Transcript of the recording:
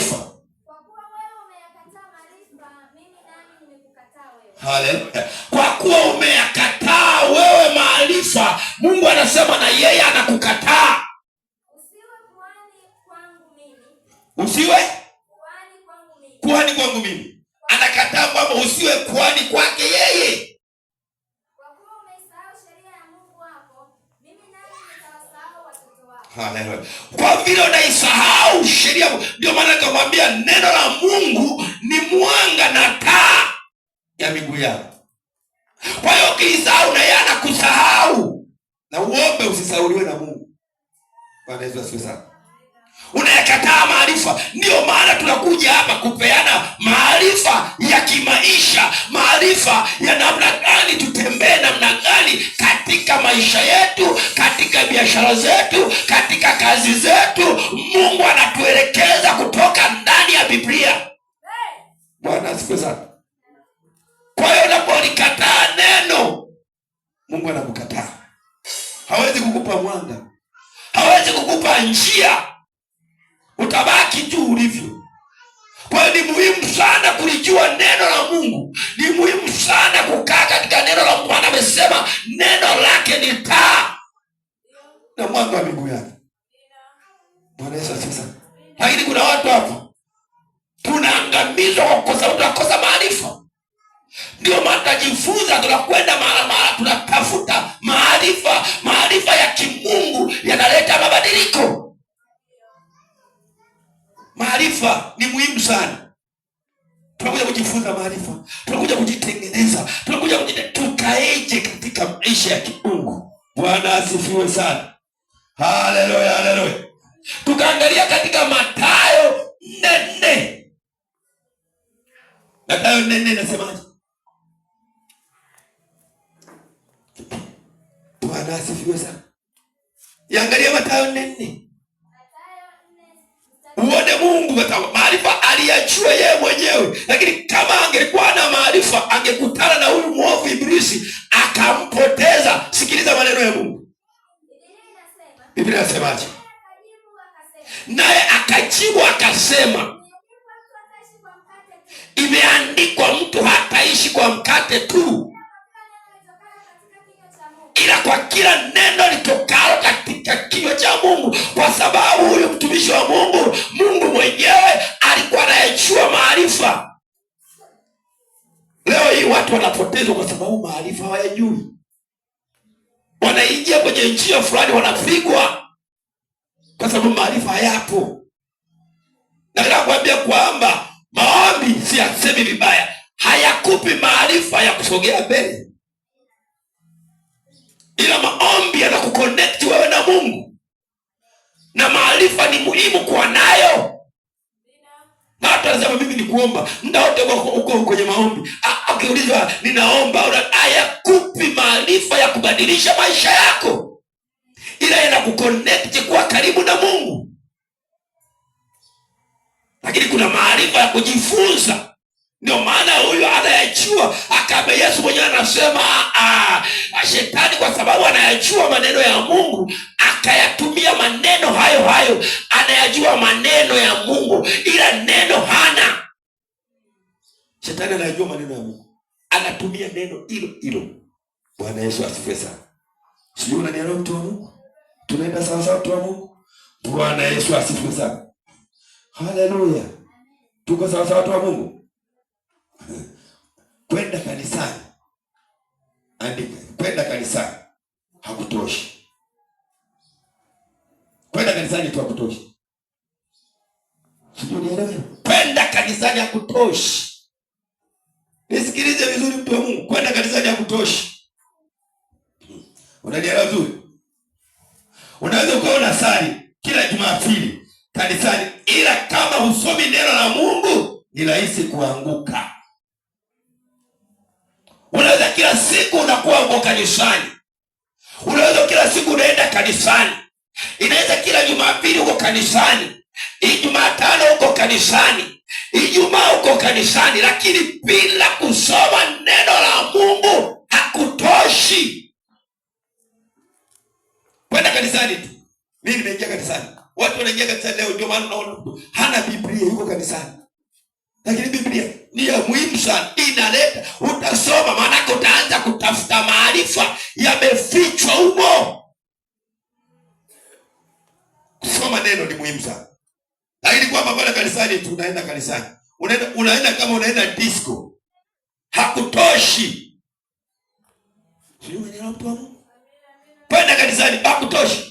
Maarifa. Kwa kuwa wewe umeyakataa maarifa, mimi nami nimekukataa wewe. Haleluya. Kwa kuwa umeyakataa wewe maarifa, Mungu anasema na yeye anakukataa. Usiwe kuhani kwangu mimi, Usiwe kuhani kwangu mimi. Kuhani kwangu mimi. Anakataa kwamba usiwe kuhani kwake yeye. Kwa kuwa umeisahau sheria ya Mungu wako, mimi nami nitawasahau watoto wako. Haleluya. Kwa vile unaisahau sheria, ndio maana nikamwambia neno la Mungu ni mwanga na taa ya miguu yako. Kwa hiyo ukiisahau na yeye anakusahau, na uombe usisahauliwe na Mungu. Bwana Yesu asifiwe sana. Unayakataa maarifa. Ndiyo maana tunakuja hapa kupeana maarifa ya kimaisha, maarifa ya namna gani tutembee, namna gani katika maisha yetu, katika biashara zetu, katika kazi zetu. Mungu anatuelekeza kutoka ndani ya Biblia. Bwana asifiwe sana. Kwa hiyo unapolikataa neno, Mungu anakukataa. Hawezi kukupa mwanga, hawezi kukupa njia, utabaki tu ulivyo. Kwa hiyo ni muhimu sana kulijua neno la Mungu, ni muhimu sana kukaa katika neno la Mungu. Maana amesema neno lake ni taa na mwanga wa miguu yake. Bwana Yesu asifiwe sana. Lakini kuna watu hapa tunaangamizwa kwa kukosa, tunakosa maarifa. Ndio maana tunajifunza, tunakwenda mara mara, tunatafuta maarifa. Maarifa ya kimungu yanaleta mabadiliko. Maarifa ni muhimu sana. Tunakuja kujifunza maarifa, tunakuja kujitengeneza, tunakuja tukaeje katika maisha ya kiungu. Bwana asifiwe sana. Haleluya, haleluya. Tukaangalia katika Mathayo 4:4. Mathayo 4:4 inasemaje? Bwana asifiwe sana. Iangalie Mathayo 4:4. Mathayo 4 mstari Uone Mungu kwa sababu maarifa aliyajua yeye mwenyewe, lakini kama angekuwa na maarifa angekutana na huyu mwovu Ibilisi akampoteza. Sikiliza maneno ya Mungu. Biblia inasema, Biblia inasemaje? Naye akajibu akasema, Naye akajibu akasema, imeandikwa mtu hataishi kwa mkate tu, imeandikwa, mtu hataishi kwa mkate tu, ila kwa kila neno litokalo katika kinywa cha Mungu, ila kwa kila neno litokalo katika kinywa cha Mungu. Kwa sababu huyu mtumishi wa Mungu, Mungu mwenyewe alikuwa anayejua maarifa. Leo hii watu wanapotezwa kwa sababu maarifa hawayajui, wanaingia kwenye njia fulani, wanapigwa kwa sababu maarifa hayapo. Nataka kuambia kwamba maombi, siyasemi vibaya, hayakupi maarifa ya kusogea mbele, ila maombi yanakuconnect wewe na Mungu, na maarifa ni muhimu kuwa nayo. Na watu wanasema mimi ni kuomba muda wote, uko kwenye maombi. Ukiulizwa ninaomba, hayakupi maarifa ya kubadilisha maisha yako, ila yanakuconnect kuwa karibu na Mungu. Lakini kuna maarifa ya kujifunza. Ndio maana huyu anayajua, akame Yesu mwenyewe anasema, shetani kwa sababu anayajua maneno ya Mungu akayatumia maneno hayo hayo. Anayajua maneno ya Mungu ila neno hana. Shetani anayajua maneno ya Mungu, anatumia neno hilo hilo. Bwana Yesu asifiwe sana. Sijui unanielewa mtu wa Mungu? Tunaenda sawa sawa mtu wa Mungu? Bwana Yesu asifiwe sana. Haleluya. Tuko sawa sawa watu wa Mungu? Kwenda kanisani, andika, kwenda kanisani hakutoshi. Kwenda kanisani tu hakutoshi. Sijui unielewe? Kwenda kanisani hakutoshi. Nisikilize vizuri mtu wa Mungu, kwenda kanisani hakutoshi. Unanielewa vizuri? Unaweza ukawa unasali kila Jumapili kanisani, ila kama husomi neno la Mungu ni rahisi kuanguka. Unaweza kila siku unakuwa uko kanisani, unaweza kila siku unaenda kanisani, inaweza kila Jumapili uko kanisani, Ijumatano uko kanisani, Ijumaa uko kanisani, lakini bila kusoma neno la Mungu hakutoshi. Kwenda kanisani tu. Mimi nimeingia kanisani. Watu wanaingia kanisani leo, ndio maana unaona mtu hana Biblia, yuko kanisani, lakini Biblia ni ya muhimu sana, inaleta utasoma, maanake utaanza kutafuta maarifa yamefichwa humo. Kusoma neno ni muhimu sana, lakini kwamba pale kanisani tunaenda kanisani, unaenda kama unaenda disco, hakutoshi. Sijui unaelewa mtu wa Mungu? Kwenda kanisani hakutoshi.